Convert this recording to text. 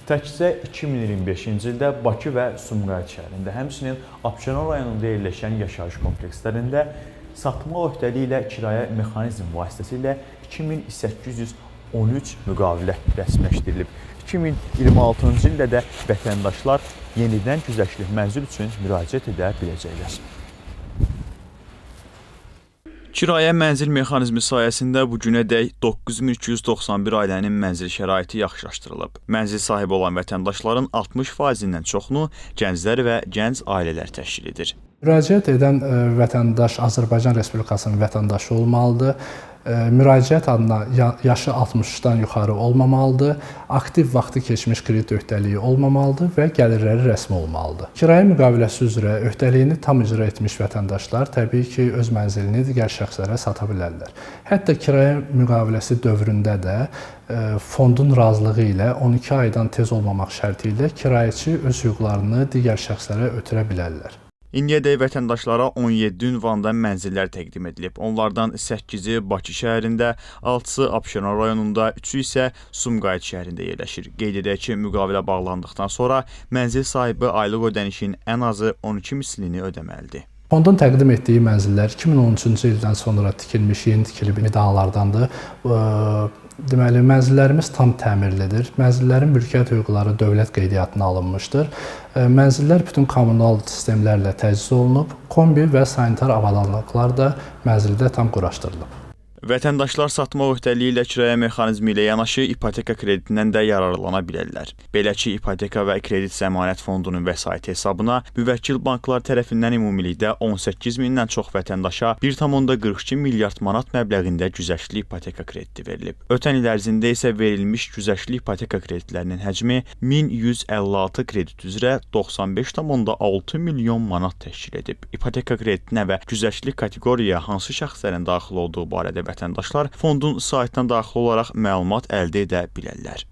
Təkcə 2025-ci ildə Bakı və Sumqayıt şəhərində, həmçinin Abşeron rayonunda yerləşən yaşayış komplekslərində satma öhdəliyi ilə kirayə mexanizm vasitəsilə 2813 müqavilə rəsmiləşdirilib. 2026-cı ildə də vətəndaşlar yenidən güzəştli mənzil üçün müraciət edə biləcəklər. Kirayə mənzil mexanizmi sayəsində bu günədək 9291 ailənin mənzil şəraiti yaxşılaşdırılıb. Mənzil sahibi olan vətəndaşların 60%-dən çoxunu gənclər və gənc ailələr təşkil edir. Müraciət edən vətəndaş Azərbaycan Respublikasının vətəndaşı olmalıdır. Müraciət adına yaşı 63-dan yuxarı olmamalıdır, aktiv vaxtı keçmiş kredit öhdəliyi olmamalıdır və gəlirləri rəsmi olmalıdır. Kirayə müqaviləsi üzrə öhdəliyini tam icra etmiş vətəndaşlar təbii ki, öz mənzilini digər şəxslərə sata bilərlər. Hətta kirayə müqaviləsi dövründə də fondun razılığı ilə 12 aydan tez olmamaq şərti ilə kirayəçi öz hüquqlarını digər şəxslərə ötürə bilərlər. İndiyədək vətəndaşlara 17 ünvanda mənzillər təqdim edilib. Onlardan 8-i Bakı şəhərində, 6-sı Abşeron rayonunda, 3-ü isə Sumqayıt şəhərində yerləşir. Qeyd edək ki, müqavilə bağlandıqdan sonra mənzil sahibi aylıq ödənişin ən azı 12 mislini ödəməlidir. Fondun təqdim etdiyi mənzillər 2013-cü ildən sonra tikilmiş yeni tikili binalardandır. Deməli, mənzillərimiz tam təmirlidir. Mənzillərin mülkiyyət hüquqları dövlət qeydiyyatına alınmışdır. Mənzillər bütün kommunal sistemlərlə təchiz olunub, kombi və sanitar avadanlıqlar da mənzildə tam quraşdırılıb. Vətəndaşlar satma öhdəliyi ilə kirayə mexanizmi ilə yanaşı ipoteka kreditindən də yararlana bilərlər. Belə ki, ipoteka və kredit zəmanət fondunun vəsaiti hesabına müvəkkil banklar tərəfindən ümumilikdə 18 mindən çox vətəndaşa 1,42 milyard manat məbləğində güzəştli ipoteka krediti verilib. Ötən il ərzində isə verilmiş güzəştli ipoteka kreditlərinin həcmi 1156 kredit üzrə 95,6 milyon manat təşkil edib. İpoteka kreditinə və güzəştli kateqoriyaya hansı şəxslərin daxil olduğu barədə vətəndaşlar fondun saytına daxil olaraq məlumat əldə edə bilərlər.